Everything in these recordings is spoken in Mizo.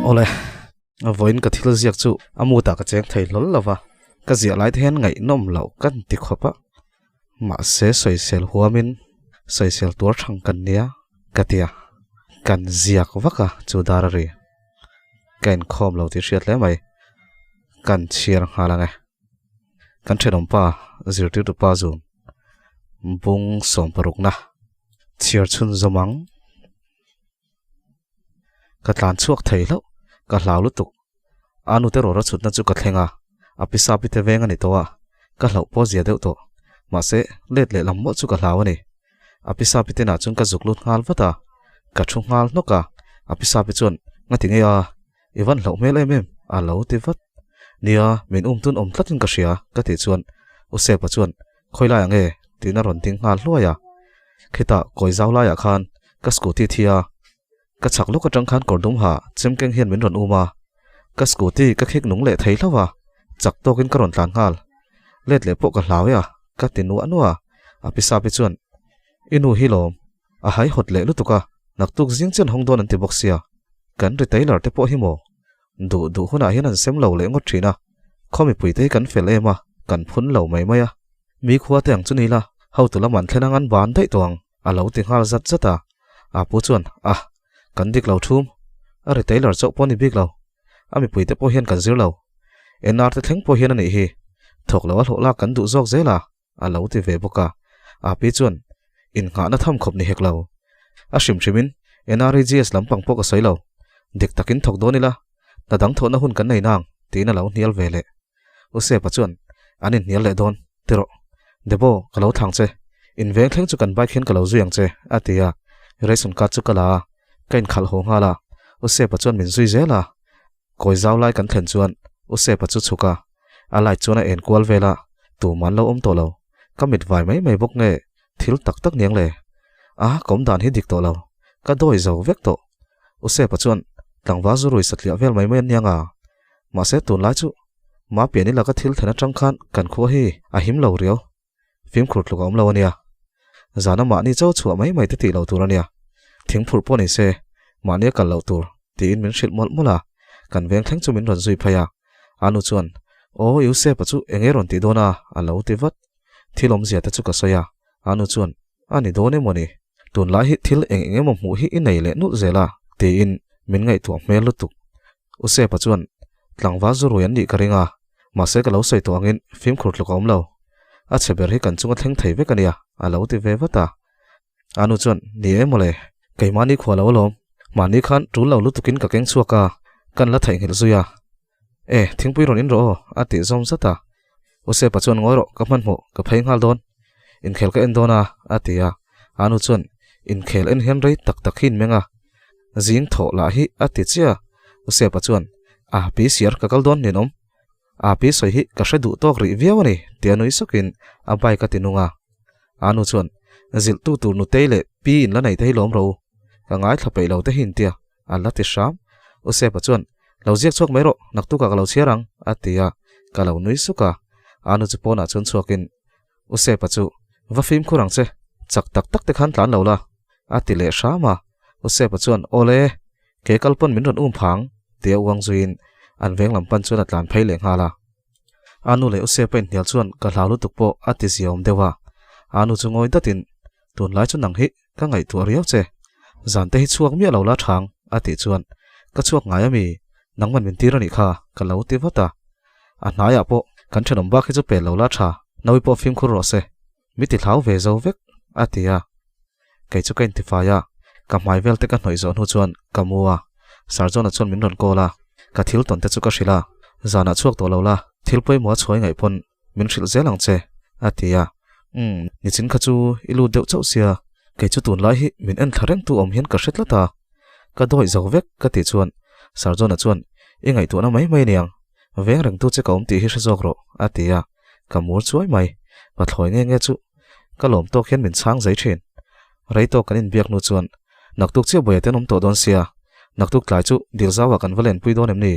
Awle, vawiin ka thil ziak chu a mutah ka cheng thei hlawl lo va, ka ziah lai te hian ngaihnawm loh ka inti khawp a, mahse sawisel huamin sawisel tuar thang kan nia ka ti a, kan ziak vak a chu dar a ri, ka inkhawm lo tih hriat hle mai, kan chhiar nghal ang e. Kan thenawm pa zirtirtu pa zun bung sawmparukna chhiar chhun zawm ang. Ka tlan chhuak thei hlauh, ka hlau lutuk. A nute rawra chhutna chu ka thleng a, a pisa pite veng a ni tawh a, ka hlauh pawh zia deuh tawh. Mahse, let leh lam mawlh chu ka hlau a ni. A pisa pite nah chuan ka zuk lut nghal vat a, ka thu nghal hnawk a, a pisa pi chuan, Ngati nge a, i van hlauh hmel em em, a lo ti vat. Nia, min um tun awm tlatin ka hria, ka tih chuan U Sepa chuan, Khawi laiah nge? tiin a rawn ding nghal hluai a. Khitah kawi zau laiah khan ka scooty thi a, ka chhak lawk atang khan kawr dum ha chem keng hian min rawn um a. Ka scooty ka khik nung leh thei hlauh a, chak tawkin ka rawn tlan nghal. Let leh pawh ka hlau e a, ka ti nuah nuah a. A pi Sapi chuan, I nu hi lawm, a haihawt leh lutuk a, naktuk zing chian hawng dawn an ti bawk sia, kan retailer te pawh hi maw? Duh duh hunah hian an sem lo leh ngawt thin a, khaw mipuite hi kan fel em a, kan phun lo mai mai a. Mi khua te ang chu ni la, hotu lam an thlen ang an ban daih tawh ang, a lo ti nghal zat zat a. A pu chuan, Ah, kan dik lo thum, a retailer chauh pawh a ni bik lo, a mipuite pawh hian kan zir lo. NR te thleng pawh hian a nih hi, thawk lo a hlawh lak kan duh zawk zel a, a lo ti ve bawk a. A pi chuan, Innghahna tham khawp ni hek lo. A hrim hrimin NREGS lampang pawh ka sawi lo. Dik takin thawk dawn ila, hna dang thawhna hun kan nei nang, tiin a lo hnial ve leh. U Sepa chuan, An inhnial leh dawn, ti rawh. Debo, ka lo thlang che. In veng thleng chu kan bike hian ka lo zui ang che, a ti a. Ration card chu ka la a, ka inkhalh haw nghal a. U Sepa chuan min zui zel a. Kawi zau lai kan thlen chuan U Sepa chu chhuk a, a light chuan a en kual vel a, tumah an lo awm tawh lo. Ka mit vai mai mai bawk nge thil tak tak niang le? A, ka awm dan hi dik tawh lo. Ka dawi zo vek tawh. U Sepa chuan tlangval zu rui satliah vel mai mai an niang a. Mahse tunlai chu Mapiani laka thil thlen atang khan kan khua hi a him lo riau. Fimkhur tluk a awm lo a nia. Zana mahni cho chhuah mai mai te tih lo tur a nia. Thingphurh pawh ni se, mahni a kal loh tur, tiin min hrilh mawlh mawlh a. Kan veng thleng chu min rawn zui phei a. A nu chuan, Aw, Yusepa chu eng nge rawn tih dawn a? a lo ti vat. Thil awmzia te chu ka sawi a. A nu chuan, A ni dawn emaw ni? Tunlai hi thil eng eng emaw hmuh hi i nei leh nulh zel a, tiin min ngaihtuah hmel lutuk. Usepa chuan, Tlangval zu rui an nih ka ring a, mahse ka lo sawi tawh angin fimkhur tluk a awm lo. A chhe ber hi kan chunga thleng thei vek a nia, a lo ti ve vat a. A nu chuan, Ni e mawle, keimahni khua lo alawm. Mahni khan tul lo lutukin ka keng chhuak a, kan la theihnghilh zui a. E, thingpui rawn in rawh aw, a tih zawm zat a. Usepa chuan ngawi rawh, ka hmanhmawh, ka phei nghal dawn. Inkhel ka en dawn a, a ti a. Anu chuan, Inkhel en hian rei tak tak hi in meng a. Zing thawh lah hi a ti chiah a. Usepa chuan, A, pi siar, ka kal dawn ninawm. A pi sawi hi ka hre duh tawk rih viau a ni, tia nui sawkin a bike a ti nung a. Anu chuan, Zilhtu tur nutei leh pi in la nei te hi lawm ro. Ka ngaithla peih lo te hi in tia. A la ti hram. U Sepa chuan, Lo ziak chhuak mai rawh, naktukah ka lo chhiar ang, a ti a. Ka lo nui suk a. Anu chu pawnah chuan chhuakin, U Sepa chu, Va fimkhur ang che, chak tak tak te khan tlan lo la, a ti leh hram a. U Sepa chuan, Awle, ke kal pawn min rawn um phang, tia uang zuiin an veng lam pan chuan a tlan phei leh nghal a. Anu leh U Sepa inhnial chuan ka hlau lutuk pawh a ti ziaawm deuh a. Anu chu ngawi datin, Tunlai chu nang hi ka ngaihtuah riau che. Zan te hi chhuak miah lo la thang, a tih chuan, Ka chhuak ngai ami, nangman min tir a nih kha, ka lo ti vat a. A hnaiah pawh kan thenawm bak hi chu pel lo la tha, nawi pawh fimkhur rawh se, mi ti hlau ve zo vek, a ti a. Kei chu ka intifai a, ka hmai vel te ka hnawih zawh hnu chuan ka mu a, Sarjona chuan min rawn call a, ka thil tawn te chu ka hrilh a, zanah chhuak tawh lo la, thil pawimawh a chhuai ngaih pawn min hrilh zel ang che, a ti a. Umm, nichin kha chu i lut deuh chauh sia, kei chu tunlai hi min en thla reng tu awm hian ka hre tlat a. Ka dawih zo vek, ka tih chuan Sarjona chuan, I ngaihtuahna mai mai aniang, veng reng tu che ka awm tih hi hre zawk rawh, a ti a. Ka mur chuai mai, pathlawi nge nge chu ka lawm tawk hian min chhang zai thin. Rei tawk kan inbiak hnu chuan. Naktuk chiah buaia te an awm tawh dawn sia, naktuk tlai chu Dilzauah kan va lenpui dawn em ni?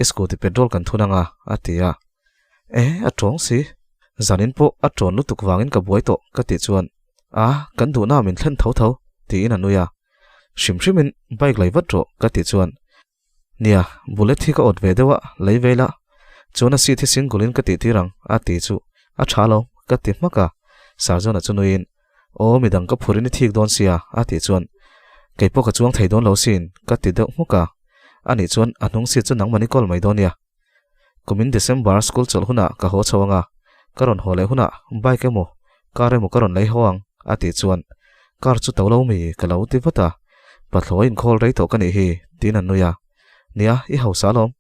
I scooty petrol kan thun anga, a ti a. E, a tawng si. Zanin pawh a tawn lutuk vangin ka buai tawh ka tih chuan, A, kan duhna min thlen tho tho, tiin a nui a. Hrim hrimin bike lei vat rawh ka tih chuan, Nia, bullet hi ka awt ve deuh a, lei ve ila. Chuan a seat hi single in ka tih tir ang, a ti chu. A tha lo, ka ti hmak a. Sarjona chu nuiin, Aw, midang ka phur in i thik dawn sia, a tih chuan, Kei pawh ka chuang thei dawn lo sin, ka ti deuh hmuk a. Anih chuan a hnung seat chu nangmahni kawl mai dawn nia. Kumin December school chawlh hunah ka haw chho anga, ka rawn haw leh hunah bike emaw car emaw ka rawn lei haw ang, a tih chuan car chu to lo mi ka lo ti vat a, pathlawi inkhawl rei tawh ka nih hi, tiin a nui a. Nia, i hausa alawm,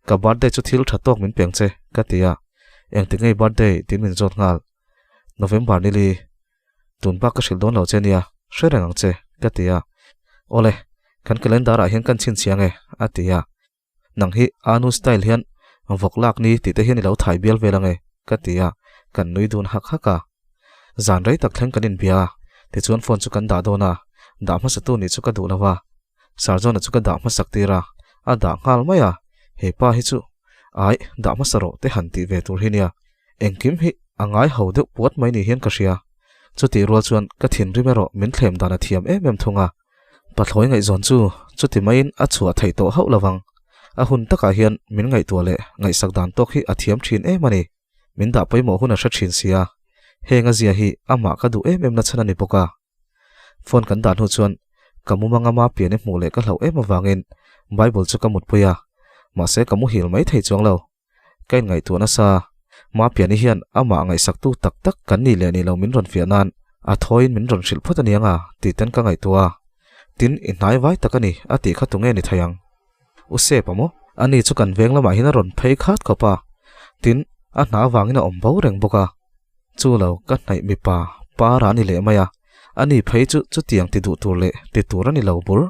ka birthday chu thil tha tawk min peng che, ka ti a, engtik ngei birthday tiin min zawt nghal. November nili, Tun bak ka hrilh dawn lo che nia, hre reng ang che, ka ti a. Awle, kan calendar ah hian kan chhinchhiang e, a ti a. Nang hi Anu style hian vawk lak ni tih te hian i lo thai bial vel ange ka ti a, kan nui dun hak hak a. Zan rei tak thleng kan inbia a, tichuan phone chu kan dah dawn a, dah hmasa tu nih chu ka duh lo a. Sarjona chu ka dah hmasak tir a, a dah nghal mai a, he pa hi chu ai dah hmasa rawh te han tih ve tur hi nia, engkim hi a ngai ho deuh puat mai ni hian ka hria. Chutih rual chuan ka thinrim erawh min thlem dan a thiam em em thung a. Pathlawi ngaihzawn chu chuti maiin a chhuah theih tawh hauh lovang. A hun takah hian min ngaihtuah leh ngaihsak dan tawk hi a thiam thin em a ni. Min dah pawimawh hun a hre thin sia. Heng a zia hi amah ka duh em em na chhan a ni bawk a. Phone kan dah hnu chuan ka mumanga ma pian i hmuh leh ka hlauh em avangin Bible chu ka mutpui a. Mahse ka muhil mai thei chuang lo. Ka inngaihtuah nasa, Mapiani hian amah ngaihsaktu tak tak kan nih leh nih lo min rawn fiah nan a thawiin min rawn hrilh phawt a ni anga tih ten ka ngaihtuah a. Tin, i hnai vai tak a ni a tih kha tunge ni thei ang? U Sep a maw? Ani chu kan veng lamah hian a rawn phei khat khawp a, tin, a hna avangin a awm bo reng bawk a. Chu lo, ka hnaih mipa par a ni leh mai a, ani phei chu chutiang ti duh tur leh ti tur a ni lo bur.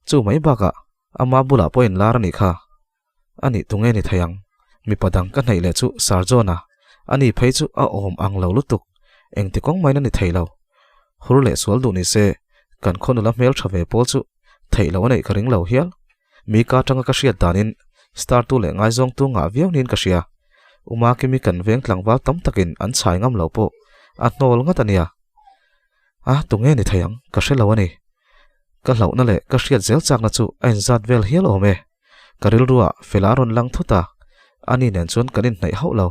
Chu mai bakah ama bulah pawh inlar a nih kha. A nih tunge ni thei ang? Mipa dang ka hnaih leh chu Sir John-a. Ani phei chu a awm ang lo lutuk. Engti kawng maiin a ni thei lo. Hur leh sual duh ni se, kan khaw nula hmel tha ve pawl chu theih loh a neih ka ring lo hial. Mi ka atanga ka hriat danin star tu leh ngaizawngtu ngah viau niin ka hria. Uma Kimi kan veng tlangval tam takin an chhai ngam lo pawh a hnawl ngat a nia. A, tunge ni thei ang? Ka hre lo a ni. Ka hlauhna leh ka hriat zel chakna chu a inzat vel hial awm e. Ka rilruah Fela a rawn lang thut a, ani nen chuan kan inhnaih hauh lo.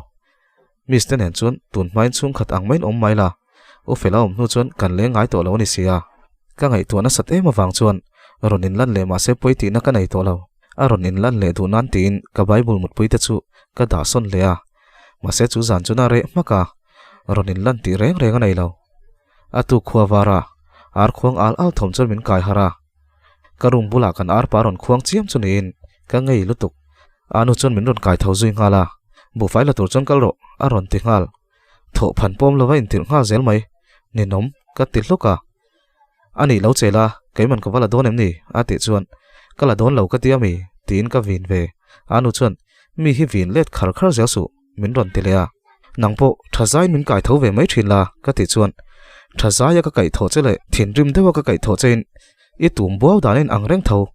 Miss te nen chuan tun hmain chhungkhat ang maiin awm mai la, U Fela awm hnu chuan kan leng ngai tawh lo a ni sia. Ka ngaihtuah nasat em avang chuan rawn inlan leh mahse pawi tihna ka nei tawh lo. A rawn inlan leh duh nan tiin ka Bible mutpui te chu ka dah sawn hle a, mahse chu zan chu na reh hmak a, rawn inlan tih reng reng a nei lo. A tuk khua var a, ar khuang al al thawm chuan min kai harh a. Ka room bulah kan arpa rawn khuang chiam chu niin ka ngei lutuk. Anu chuan min rawn kai tho zui nghal a, buhfai la tur chuan kal rawh a rawn ti nghal. Thawh phan pawm lova intirh nghal zel mai. Ninawm ka ti hluk a. Anih lo che la, keiman ka va la dawn em ni? a tih chuan ka la dawn lo ka ti ami? tiin ka vin ve. Anu chuan mi hi vin let khar khar zel suh. Min rawn ti leh a, Nang pawh tha zaiin min kai tho ve mai thin la, ka tih chuan tha zaia ka kaih thawh che leh thinrim deuha ka kaih thawh chein i tum buau danin ang reng tho,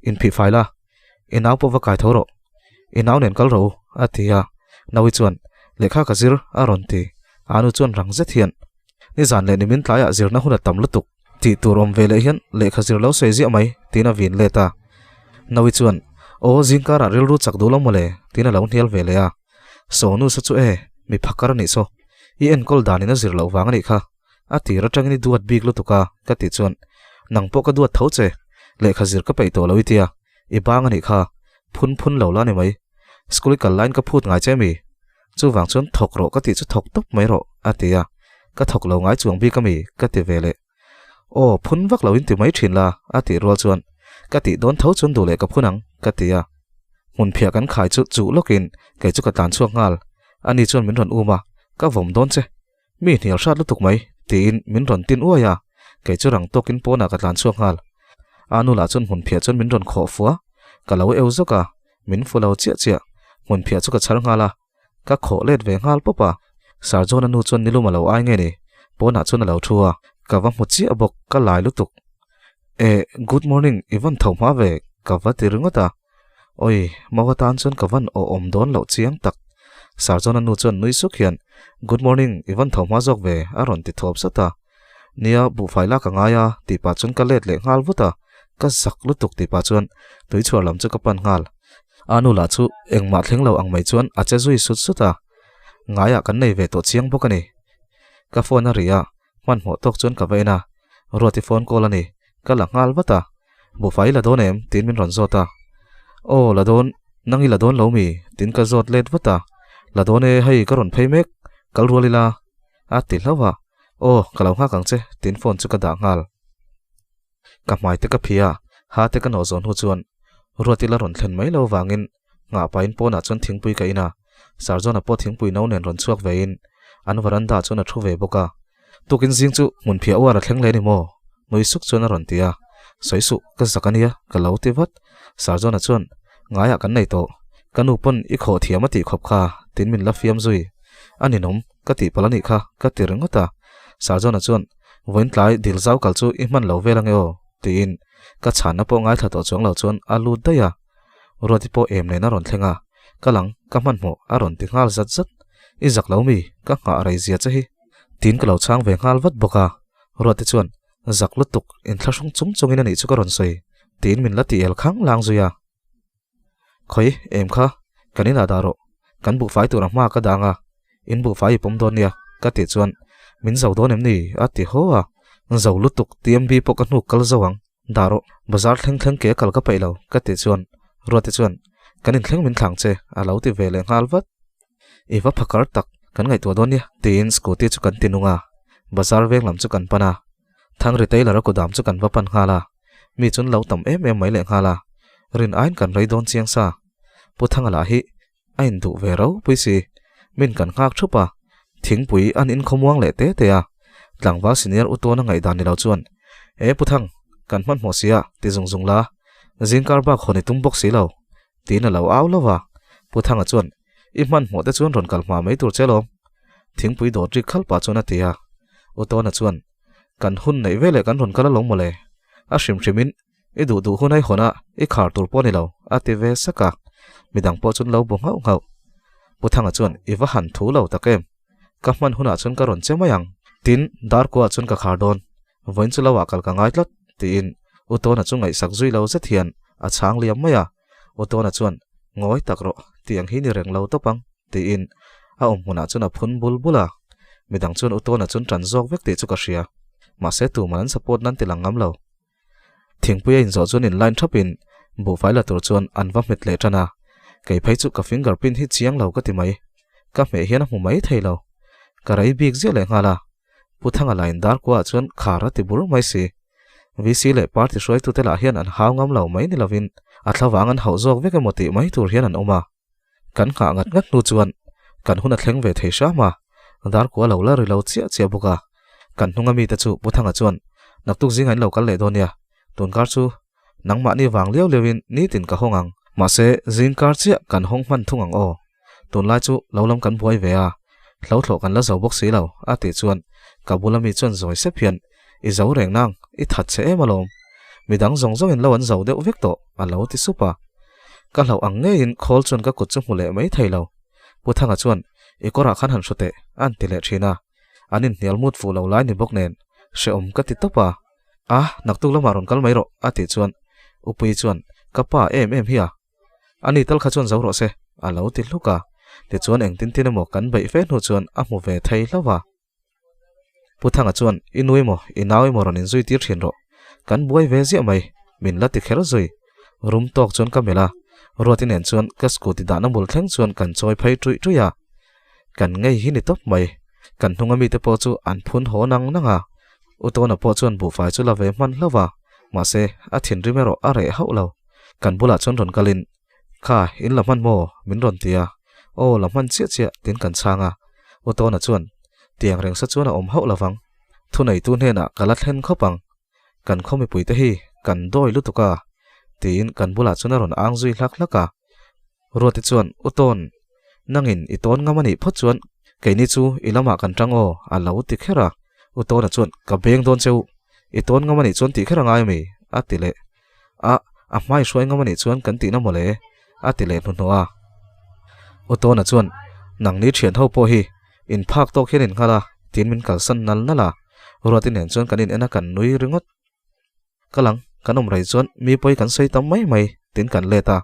inphih fai la, i nau pawh va kai tho rawh, i nau nen kal rawh u, a ti a. Naui chuan, Lehkha ka zir, a rawn ti. Anu chuan rang zet hian, Nizan leh nimin tlaiah zirna hun a tam lutuk, tih tur awm ve leh hian lehkha zir lo sawi ziah mai, tiin a vin let a. Naui chuan, Aw, zingkarah rilru chak duh lo mawle, tiin a lo hnial ve leh a. Sawnu sa chu e, mi phakar a nih saw. I enkawl danin a zir loh vang a nih kha. A tir atangin i duat bik lutuk a, ka tih chuan, Nang pawh ka duat tho che, lehkha zir ka peih tawh lo i tia, i bang a nih kha, phun phun lo la ni mai. School i kal laiin ka phut ngai che mi? Chuvang chuan thawk rawh ka tih chu thawk tawp mai rawh, a ti a. Ka thawk lo ngai chuang bik a mi? ka ti ve leh. Aw, phun vak lo in ti mai thin la, a tih rual chuan, Ka tih dawn tho chuan duh leh ka phun ang, ka ti a. Hmun phiah kan khai chu chuh lawkin kei chu ka tlan chhuak nghal. Ani chuan min rawn um a, Ka vawm dawn che. Mi hnial hrat lutuk mai, tiin min rawn tin uai a, kei chu rang tawkin pawnah ka tlan chhuak nghal. A nu lah chuan hmun phiah chuan min rawn khawh fua, ka lo eu zawk a, min fu lo chiah chiah. Hmun phiah chu ka chhar nghal a, ka khawh let ve nghal pawp a. Sir John-a nu chuan nilum a lo ai nge ni, pawnah chuan a lo thu a, ka va hmu chiah bawk, ka lai lutuk. Eh, good morning, i van tho hma ve, ka va ti ringawt a. Oi, mau atan chuan ka van aw awm dawn loh chiang tak. Sarjona nu chuan nui suk hian, Good morning, i van tho hma zawk ve, a rawn ti thawp sat a. Nia, buhfai lak a ngai a, tih pah chuan ka let leh nghal vut a. Ka zak lutuk tih pah chuan tuichhuar lam chu ka pan nghal. A nu lah chu engmah thleng lo ang mai chuan a che zui sut sut a. Ngaiah kan nei ve tawh chiang bawk a ni. Ka phone a ri a, Hmanhmawh tawk chuan ka va en a, Ruati phone call a ni, ka la nghal vat a. Buhfai i la dawn em? tiin min rawn zawt a. Aw, la dawn, nang i la dawn lo mi? tiin ka zawt let vat a. La dawn e, hei ka rawn phei mek, kal rual ila. A ti hlauh a. Aw, ka lo nghak ang che, tiin phone chu ka dah nghal. Ka hmai te ka phi a, ha te ka nawh zawn hnu chuan Ruati la rawn thlen mai lo vangin nghah pahin pawnah chuan thingpui ka in a, Sarjona pawh thingpui no nen rawn chhuak vein an veranda ah chuan a thu ve bawk a. Tukin zing chu hmun phiah uar a thleng leh a ni maw? Nui suk chuan a rawn ti a, Sawi suh, ka zak a nia, ka lo ti vat. Sarjona chuan, Ngaiah kan nei tawh, ka nu pawn i khawh thiam a tih khawp kha, tin min la fiam zui. A ninawm, ka tih palh a nih kha, ka ti ringawt a. Sarjona chuan, Vawiin tlai dil zau kal chu i hman lo vel ange aw, tiin ka chhanna pawh ngaithla tawh chuang lo chuan a lut daih a. Ruati pawh em nen a rawn thleng a, Ka lang, ka hmanhmawh a rawn ti nghal zat zat. I zak lo mi, ka nghah rei zia che hi. Tiin ka lo chhang ve nghal vat bawk a. Ruati chuan, Zak lutuk, inthlahrung chung chungin a nih chu ka rawn sawi, tiin min la ti el khang lang zui a. Khawi, em kha, kan inah dah rawh, kan buhfai tur a hma ka dang a, in buhfai i pawm dawn nia, ka tih chuan, Min zo dawn em ni? a ti haw a, Zo lutuk, TMB pawh ka hnuk kal zo ang, dah rawh, bazar thleng thleng ke a kal ka peih lo, ka tih chuan, Ruati chuan, Kan inthleng min thlang che, a lo ti ve leh nghal vat. I va phakar tak, kan ngaihtuah dawn nia, tiin scooty chu kan ti nung a, bazar veng lam chu kan pan a. Thangri Taylor-a kudam chu kan va pan nghal a, mi chun lo tam em em mai leh nghal a, rin aiin kan rei dawn chiang sa. Pu Thanga lah hi a induh ve ropui si, min kan nghak thup a, thingpui an inkhawmuang leh te te a, tlangval senior u tawna ngaihdan ni lo chuan, E Pu Thang, kan hmanhmawh si a, ti zung zung la, zingkar bak hawn i tum bawk si lo, tiin a lo au lo va, Pu Thanga chuan, I hmanhmawh te chuan rawn kal hma mai tur che lawm. Thingpui dawt rik khalh pah chuan a ti a. U Tawna chuan, Kan hun neih veleh kan rawn kal alawm mawle. A hrim hrimin i duh duh hun ai hawn a, i khar tur pawh a ni lo, a ti ve sak a. Midang pawh chuan lo bu nghauh nghauh. Pu Thanga chuan, I va han thu lo tak em. Ka hman hunah chuan ka rawn che mai ang. Tin, darkuah chuan ka khar dawn. Vawiin chu lo ah kal ka ngai tlat, tiin U Tawna chu ngaihsak zui lo zet hian a chhang liam mai a. U Tawna chuan, Ngawi tak rawh, tiang hi ni reng lo tawp ang, tiin a awm hmunah chuan a phun bul bul a. Midang chuan U Tawna chuan ṭan zawk vek tih chu ka hria. Mahse tuman an support nan ti lang ngam lo. Thingpui a inzawh chuan in line ṭhapin buhfai la tur chuan an va hmet leh ṭan a. Kei phei chu ka finger print hi chiang lo ka ti mai. Ka hmeh hian a hmu mai thei lo. Ka rei bik ziah leh nghal a. Pu Thanga lain dar kuaah chuan khar a ti bur mai si. VC leh party hruaitute lah hian an hau ngam lo mai ni lovin a thlavang an hauh zawk vek emaw tih mai tur hian an awm a. Kan nghah ngat ngat hnu chuan kan hun a thleng ve thei hram a, dar kua lo la ri lo chiah chiah bawk a. Kan hnunga mite chu Pu Thanga chuan naktuk zingah in lo kal leh dawn nia, tunkar chu nangmahni vang liau liauin nitin ka hawng ang. Mahse zingkar chiah kan hawng hman thung ang aw. Tunlai chu lo lam kan buai ve a, hlo thlawh kan la zo bawk si lo, a tih chuan ka bula mi chuan zawi sep hian, I zo reng nang, i that che em alawm. Midang zawng zawngin lo an zo deuh vek tawh, a lo ti sup a. Ka hlauh ang ngeiin khawl chuan ka kut chu hmu leh mai thei lo. Pu Thanga chuan, I kawrah khan han hru teh, a an ti leh thin a. An inhnial mut fuh lo lai ni bawk nen, hrehawm ka ti tawp a. A, naktuk lamah rawn kal mai rawh, a tih chuan Upuii chuan, Ka pa em em hi a. Ani tal kha chuan zo rawh se, a lo ti hluk a. Tichuan engtin tin emaw kan beih fe hnu chuan a hmu ve thei hlauh a. Pu Thanga chuan, I nu emaw, i nau emaw rawn inzui tir thin rawh. Kan buai ve ziah mai, min la ti kher zui. Rum tawk chuan ka melh a, Ruati nen chuan ka scooty dahna bul thleng chuan kan chawi phei ṭuih ṭuih a. Kan ngei hi ni tawp mai. Kan hnunga mite pawh chu an phun haw nang nang a. U Tawna pawh chuan buhfai chu la ve hman hlauh a, mahse a thinrim erawh a reh hauh lo. Kan bulah chuan rawn kalin, Kha, in la hman maw? min rawn ti a. Aw, la hman chiah chiah, tiin kan chhang a. U Tawna chuan, Tiang reng sa chuan a awm hauh lovang. Thuneitu hnenah ka la thlen khawp ang. Kan khaw mipuite hi kan dawi lutuk a, tiin kan bulah chuan a rawn ang zui hlak hlak a. Ruati chuan, U Tawn, nangin i tawn ngam a nih phawt chuan keini chu i lamah kan tang aw, a lo ti kher a. U Tawna chuan, Ka beng dawn che u, i tawn ngam a nih chuan tih kher a ngai ami? A ti leh. A, a hmai hruai ngam a nih chuan kan tihna mawle, a ti leh hnuhnawh a. Utawna chuan, Nangni thian ho pawh hi in phak tawk hian in nghal a, tiin min kalsan nal nal a. Ruati nen chuan kan in en a kan nui ringawt. Ka lang, kan awm rei chuan mi pawi kan sawi tam mai mai, tiin kan let a.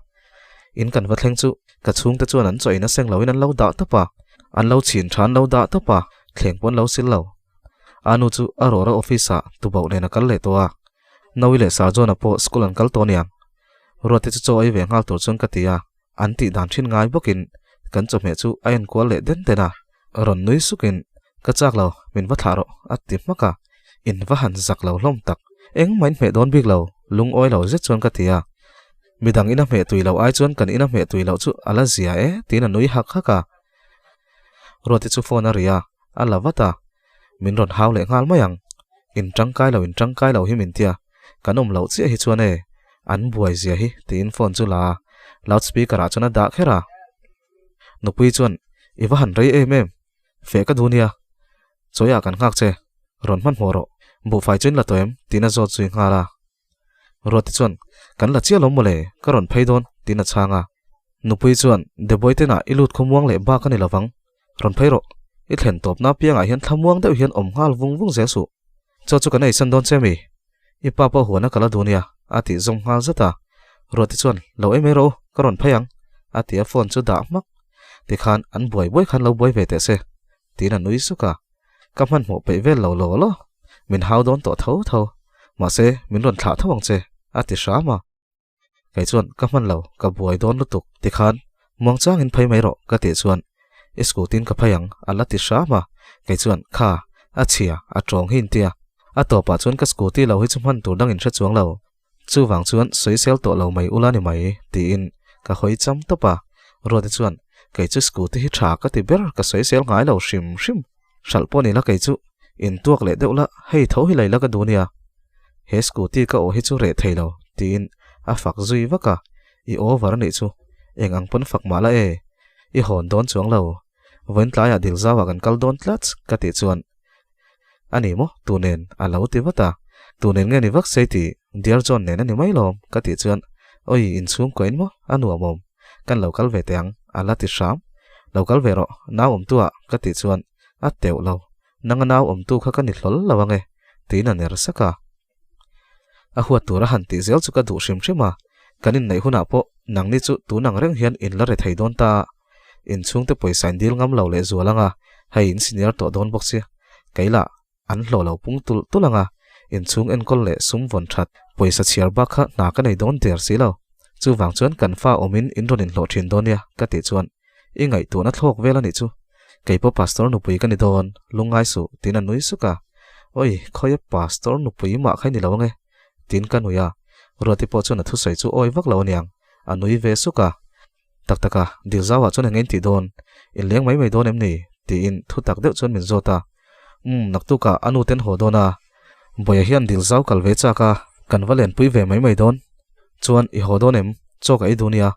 In kan va thleng chu ka chhungte chuan an chaw in a seng loin an lo dah tawp a, an lo chhin tha an lo dah tawp a, thleng pawh an lo sil lo. A nu chu a rawra office ah tubauh nen a kal leh tawh a. Naui leh Sarjona pawh school an kal tawh aniang. Ruati chu chaw ei ve nghal tur chuan ka ti a, an tih dan thin ngai bawkin kan chawhmeh chu a enkual leh den den a. Rawn nui sukin, Ka chak lo, min va thlah rawh, a ti hmak a. In va han zak lo hlawm tak, engmah in hmeh dawn bik lo, lungawi lo zet chuan ka ti a. Midang ina hmeh tui loh ai chuan kan ina hmeh tui loh chu a la zia e, tiin a nui hak hak a. Ruati chu phone a ri a, a la vat a. Min rawn hau leh nghal mai ang. In tangkai lo, in tangkai lo hi min tia, kan awm loh chiah hi chuan e, an buai zia hi, tiin phone chu la a, loud speaker ah chuan a dah kher a. Nupui chuan, I va han rei em em, feh ka duh nia, chawiah kan nghak che, rawn hmanhmawh rawh, buhfai chu in la tawh em? tiin a zawt zui nghal a. Ruati chuan, Kan la chiah lo mawle, ka rawn phei dawn, tiin a chhang a. Nupui chuan, Deboitenah i lut khawmuang leh bak a ni lovang, rawn phei rawh, i thlen tawpna apiangah hian thlamuang deuh hian awm nghal vung vung zel suh. Chaw chu kan eisan dawn che mi? I pa pawh huana ka la duh nia, a tih zawm nghal zat a. Ruati chuan, Lo ei mai rawh u, ka rawn phei ang, a ti a phone chu dah hmak. Tikhan an buai buai khan lo buai ve teh se, tiin a nui suk a. Ka hmanhmawh peih vel lo law law, min hau dawn tawh tho tho, mahse min rawn thlah tho ang che, a ti hram a. Kei chuan ka hman lo, ka buai dawn lutuk, tikhan muangchangin phei mai rawh ka tih chuan i scooty-in ka phei ang a la ti hram a, kei chuan kha, a chhia, a tawng hi intia, a tawpah chuan ka scooty lo hi chu hman tur dang inhre chuang lo, chuvang chuan sawisel tawh lo mai ula ni mai tiin ka hawi cham tawp a, Ruati chuan kei chu scooty hi tha ka ti ber ka sawisel ngai lo hrim hrim, hralh pawh ni la kei chu intuak leh deuh la hei tho hi lei la ka duh nia. He scooty ka aw hi chu reh thei lo, tiin a fak zui vak a, I over a nih chu, eng ang pawn fak mah la e, i hawn dawn chuang lo, vawiin tlaiah dil zauah kan kal dawn tlat ka tih chuan a ni maw, tu nen a lo ti vat a, tu nen nge ni vak sei tih Dear John nen a ni mai lawm ka tih chuan awi inchhung kuahin maw a nuam awm, kan lo kal ve teh ang a la ti hram, lo kal ve rawh nau awmtu ah ka tih chuan a teuh lo. Nanga nau awmtu kha ka ni hlawl lo ange, tiin a ner sak a. A huat tur a han tih zel chu ka duh hrim hrim a, kan inneih hunah pawh nangni chu tun ang reng hian in la re thei dawn ta a, inchhungte pawisa in dil ngam lo leh zual anga, hei in senior tawh dawn bawk sia, kei lah an hlawh lo pung tulh tulh anga, inchhung enkawl leh sum vawn that pawisa chhiar bak kha hna ka nei dawn der si lo. Chuvang chuan kan fa awmin in rawn inhlawh thin dawn nia ka tih chuan I ngaihtuahna thlawk vel a nih chu. Kei pawh pastor nupui ka ni dawn, lungngai suh, tiin a nui suk a. Oi, khawia pastor nupui mah kha i ni lo ange, tiin ka nui a. Ruati pawh chuan a thusawi chu awi vak lo aniang, a nui ve suk a. Tak tak a, Dilzauah chuan eng nge in tih dawn? In leng mai mai dawn em ni? tiin thu tak deuh chuan min zawt a. Umm, naktukah a nu ten haw dawn a. Bawia hian Dilzau kal ve chak a, kan va lenpui ve mai mai dawn. Chuan i haw dawn em? Chaw ka ei duh nia.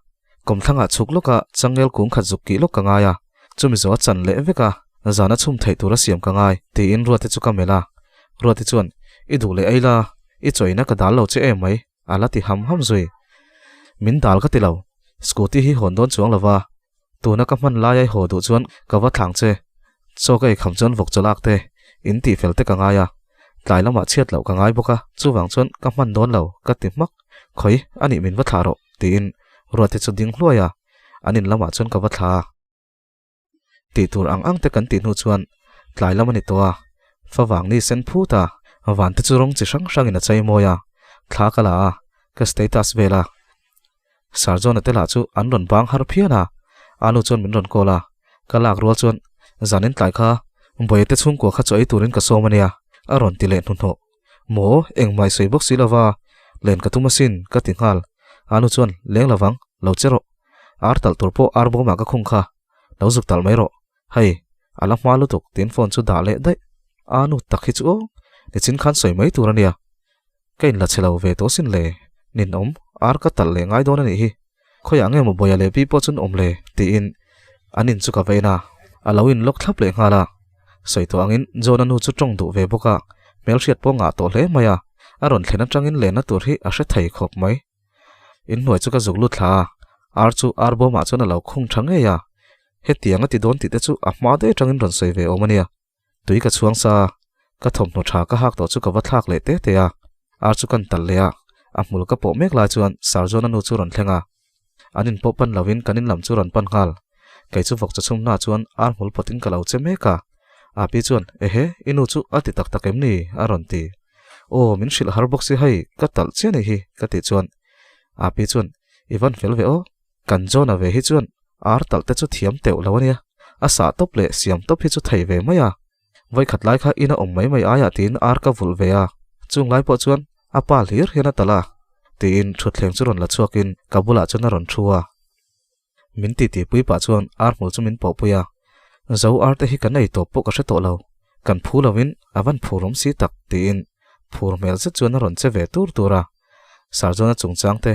Kawmthlangah chhuk lawka changel kung khat zuk kih lawk ka ngai a, chumi zawh a chan leh vek a, zana chhum theih tura siam ka ngai, tiin Ruati chu ka melh a. Ruati chuan, I duh leh ei la, i chawina ka dal lo che em mai, a la ti ham ham zui. Min dal ka ti lo, scooty hi hawn dawn chuang lo va, tuna ka hman lai ai haw duh chuan ka va thlang che, chaw ka eikham chuan vawk chaw lak te, in tih fel te ka ngai a, tlai lamah chhiat loh ka ngai bawk a, chuvang chuan ka hman dawn lo, ka ti hmak. Khawi, anih min va thlah rawh, tiin Ruati chu ding hluai a, an in lamah chuan ka va thla a. Tih tur ang ang te kan tih hnu chuan tlai lam a ni tawh a, favang ni sen phut a, van te chu rawng chi hrang hrangin a chei mawi a, thla ka la a, ka status vel a. Sir John-a te lah chu an rawn bang har phian a, a nu chuan min rawn call a, ka lak rual chuan zanin tlai kha Bawia te chhungkua kha chaw ei turin ka sawm a nia, a rawn ti leh hnuhnawh. Maw, engmah i sawi bawk si lova, len ka tum asin, ka ti nghal. A nu chuan, Leng lovang, lo che rawh. Ar talh tur pawh ar bawmah ka khung kha, lo zuk talh mai rawh. Hei, a la hma lutuk, tiin phone chu dah leh daih. A nu tak hi chu aw, nichin khan sawi mai tur a nia. Ka inla chhe lo ve tawh sin le, ninawm, ar ka talh leh ngai dawn a nih hi. Khawiah nge maw Bawia leh Pi pawh chuan awm le? tiin an in chu ka va en a, a lo in lawk thlap leh nghal a. Sawi tawh angin John-a nu chu tawng duh ve bawk a, hmelhriat pawh ngah tawh hle mai a. A rawn thlen atangin lenna tur hi a hre thei khawp mai. Inhnuai chu ka zuk lut thla a, ar chu ar bawmah chuan a lo khung tha ngei a. Hetiang a ti dawn tih te chu a hma daih atangin rawn sawi ve awm a nia. Tui ka chhuang sa a, ka thawmhnaw tha ka hak tawh chu ka va thlak leh te te a. Ar chu kan talh leh a, a hmul ka pawh mek lai chuan Sarjona nu chu rawn thleng a. An in pawh pan lovin kan in lam chu rawn pan nghal. Kei chu vawk chawchhum hna chuan ar hmul pawtin ka lo che mek a. Api chuan, Ehe, i nu chu a ti tak tak em ni? a rawn ti. Aw, min hrilh har bawk si hei, ka talh chiah ni hi, ka tih chuan Api chuan, I van fel ve aw, kan John-a ve hi chuan ar talh te chu thiam teuh lo a nia, a sah tawp leh siam tawp hi chu thei ve mai a. Vawikhat lai kha ina awm mai mai aiah tiin ar ka vulh ve a, chung lai pawh chuan a pa hlir hian a talh a, tiin thutthleng chu rawn la chhuakin ka bulah chuan a rawn thu a. Min titi pui pah chuan ar hmul chu min pawhpui a, Zo ar te hi kan ei tawp pawh ka hre tawh lo, kan phu lovin a van phur awm si tak tiin phur hmel zet chuan a rawn che ve tur tur a. Sarjona chungchang te,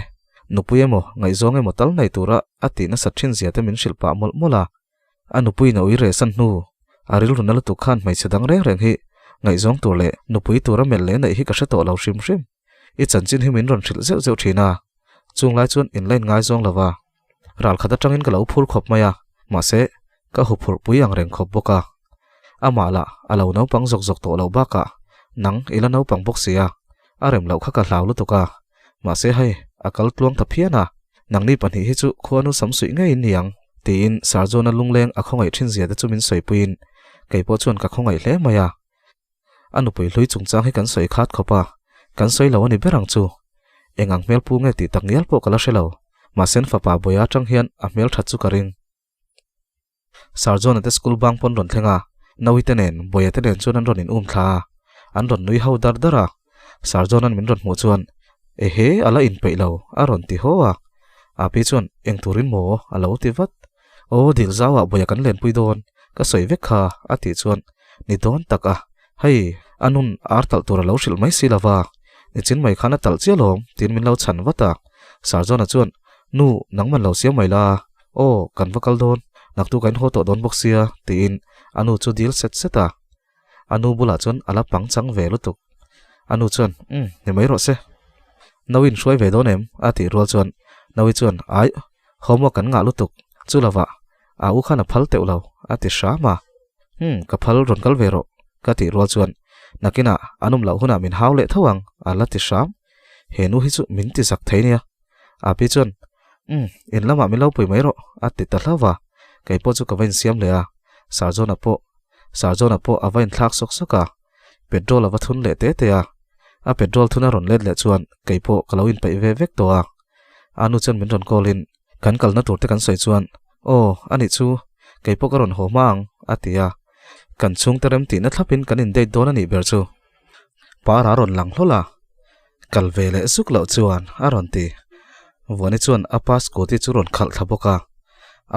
nupui emaw ngaihzawng emaw tal nei tura a tih nasat thin zia te min hrilh pah mawlh mawlh a. A nupuiin a ui reh san hnu, a rilru na lutuk khan hmeichhe dang reng reng hi ngaihzawng tur leh nupui tura melh leh neih hi ka hre tawh lo hrim hrim. I chanchin hi min rawn hrilh zeuh zeuh thin a, chung lai chuan in la in ngaizawng lo va. Ral khat atangin ka lo phur khawp mai a, mahse ka hu phurh pui ang reng khawp bawk a. Amah lah a lo naupang zawk zawk tawh loh bakah nang i la naupang bawk si a, a rem loh kha ka hlau lutuk a. Mahse hei, a kal tluang ta phian a, nangni pahnih hi chu khuanu sam suih ngei in niang, tiin Sarjona lungleng a khawngaih thin zia te chu min sawipuiin kei pawh chuan ka khawngaih hle mai a. A nupui hlui chungchang hi kan sawi khat khawp a, kan sawi lo a ni ber ang chu. Eng ang hmelpu nge tih tak ngial pawh ka la hre lo, mahse an fapa Bawia atang hian a hmel that chu ka ring. Sarjona te school bang pawn rawn thleng a, Naui te nen, Bawia te nen chuan an rawn in um thla a, an rawn nui ho dar dar a. Sarjona'n min rawn hmuh chuan, Ehe, a la inpeih lo, a rawn ti haw a. Api chuan, Eng turin maw? a lo ti vat. Aw, dil zauah Bawia kan lenpui dawn, ka sawi vek kha, a tih chuan, Ni dawn tak a, hei, a nun ar talh tur a lo hrilh mai si lo va, nichin mai khan a talh chiah lawm, tiin min lo chhan vat a. Sarjona chuan, Nu, nangman lo siam mai la, Aw, kan va kal dawn, naktu ka inhaw tawh dawn bawk sia, tiin a nu chu dil set set a. A nu bulah chuan a la pang chang ve lutuk. A nu chuan, Umm, ni mai rawh se. Nauin hruai ve dawn em? a tih rual chuan Naui chuan, Aih, homework kan ngah lutuk, chu lovah a u khan a phal teuh lo, a ti hram a. Umm, ka phal rawn kal ve rawh, ka tih rual chuan, Nakinah an awm loh hunah min hau leh tho ang, a la ti hram. He nu hi chu min ti zak thei nia. Api chuan, Umm, in lamah min lo pui mai rawh, a ti ta hlauh va. Kei pawh chu ka va insiam leh a, Sarjona pawh, Sarjona pawh a va inthlak sawk sawk a. Petrol a va thun leh te te a. A petrol thun a rawn let leh chuan kei pawh ka lo inpeih ve vek tawh a. A nu chuan min rawn call in, kan kalna tur te kan sawi chuan, Aw, anih chu, kei pawh ka rawn haw hma ang, a ti a. Kan chhungte rem tihna thlapin kan in date dawn a nih ber chu. Par a rawn lang hlawl a, kal ve leh zuk loh chuan a rawn ti. Vuani chuan a pa scooty chu rawn khalh thla bawk a,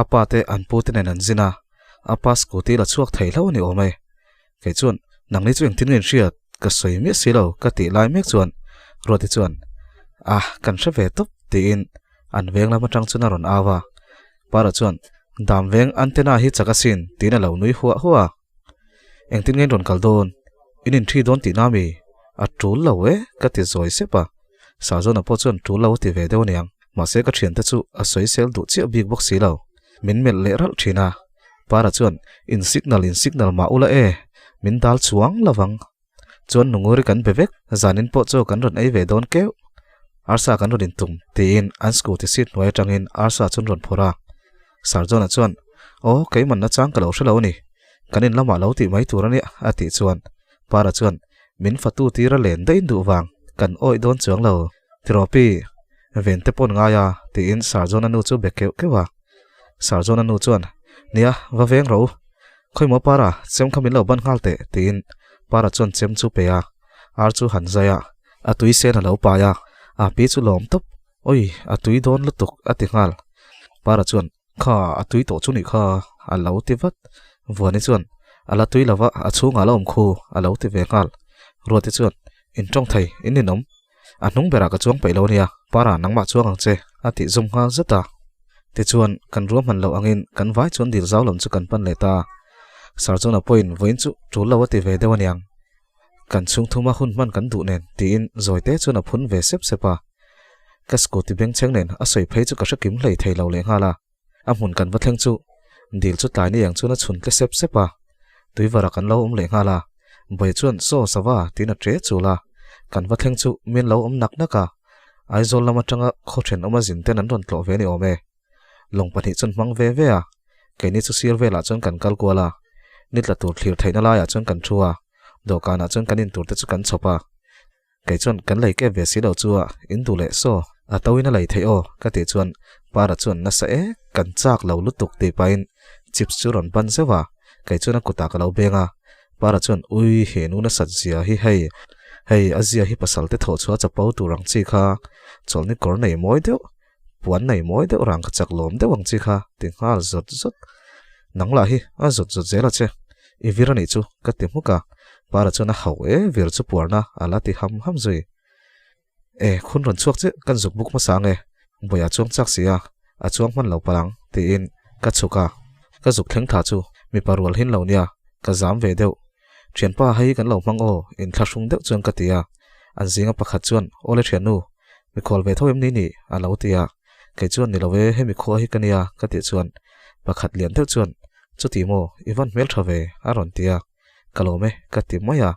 a pa te an pu te nen an zin a, a pa scooty la chhuak thei hlauh a ni awm e. Kei chuan, Nangni chu engtin nge in hriat? Ka sawi miah si lo ka tih lai mek chuan Ruati chuan, Ah, kan hre ve tawp tiin an veng lam atang chuan a rawn au a. Para chuan, Dam veng antenna hi chak asin tiin a lo nui huah huah a. Engtin nge in rawn kal dawn? In inṭhi dawn tihna mi? A ṭul lo e, ka ti zawi sep a. Sazawna pawh chuan ṭul lo a ti ve deuh aniang. Mahse ka ṭhiante chu a sawisel duh chiah bik bawk si lo. Min melh leh ralh ṭhin a. Para chuan, In signal, in signal mah ula e, min dal chuang lo vang. Chuan Nunguri kan be vek, zanin pawh chaw kan rawn ei ve dawn keuh. Arsa kan rawn intum, tiin an scooty seat hnuai atangin arsa chu an rawn phawrh a. Sarjona chuan, Aw, keiman nachang ka lo hre lo a ni. Kan in lamah lo tih mai tur a nia, a tih chuan Para chuan, Min fatu tira len daih duh vang, kan awih dawn chuang lo. Tirawpi, ven te pawn ngai a, tiin Sarjona nu chu be keuh keuh a. Sarjona nu chuan, Nia, va veng rawh u. Khawimaw Para, chem kha min lo ban nghal teh, tiin Para chuan chem chu pe a. Ar chu han zai a, a tui sen a lo pai a, a pi chu lawm tawp. Oi, a tui dawn lutuk, a ti nghal. Para chuan, Kha, a tui tawh chu nih kha, a lo ti vat. Vuani chuan, A la tui lova, a chhungah la awm khu, a lo ti ve nghal. Ruati chuan, In tawng thei, in ninawm. A hnung berah ka chuang peih lo ania, Para nangmah chuang ang che, a tih zum nghal zet a. Tichuan, kan ruahman loh angin kan vai chuan dil zau lam chu kan pan leh ta. Sarjona pawhin vawiin chu tul lo a ti ve deuh aniang. Kan chhungthuma hun hman kan duh nen tiin zawi te chuan a phun ve sep sep a. Ka scooty bengchheng nen a sawi phei chu ka hre kim hlei thei lo lehnghal a. A hmun kan va thleng chu dil chu tlai ni ang chuan a chhun tle sep sep a. Tuivara kan lo awm lehnghal a. Bawi chuan Saw sava tiin a ṭe chul a. Kan va thleng chu min lo awm nak nak a. Aizawl lam aṭanga khaw ṭhenawma zin ten an rawn tlawh ve ni awm e. Lawng pahnih chuan hmang ve ve a, keini chu sir velah chuan kan kal kual a, ni tla tur thlir theihna laiah chuan kan thu a, dawhkanah chuan kan intur te chu kan chhawp a. Kei chuan kan lei kep ve si lo chu a, in duh leh saw, a to in a lei theih aw, ka tih chuan Para chuan nasa e, kan chak lo lutuk tih pahin chips chu rawn ban zeuh a, kei chuan a kutah ka lo beng a, Para chuan ui he nu nasat zia hi hei, hei a zia hi pasal te thawh chhuah a chapo tur ang chi kha, chawlhni kawr nei mawi deuh, Puan nei mawi deuh rang ka chak lawm deuh ang chi kha ti nghal zawt zawt. Nang lah hi a zawt zawt zel a che. I vir a nih chu ka ti hmuk a. Para chuan a hauh e vir chu puarna a la ti ham ham zui. E khun rawn chhuak chiah kan zuk buk hmasa ang e. Bawiha chuang chak si a, a chuang hman lo palh ang tiin ka chhuk a. Ka zuk thleng tha chu mipa rual hin lo nia ka zam ve deuh. Thianpa hei kan lo hmang aw inthlahrung deuh chuan ka ti a. An zinga pakhat chuan Awle thiannu Mikhual ve tho em ni ni? a lo ti a. Kei chuan ni lo e, hemi khua hi ka nia ka tih chuan pakhat lian deuh chuan Chuti maw, i van hmel tha ve a rawn ti a. Ka lawm e ka ti mai a.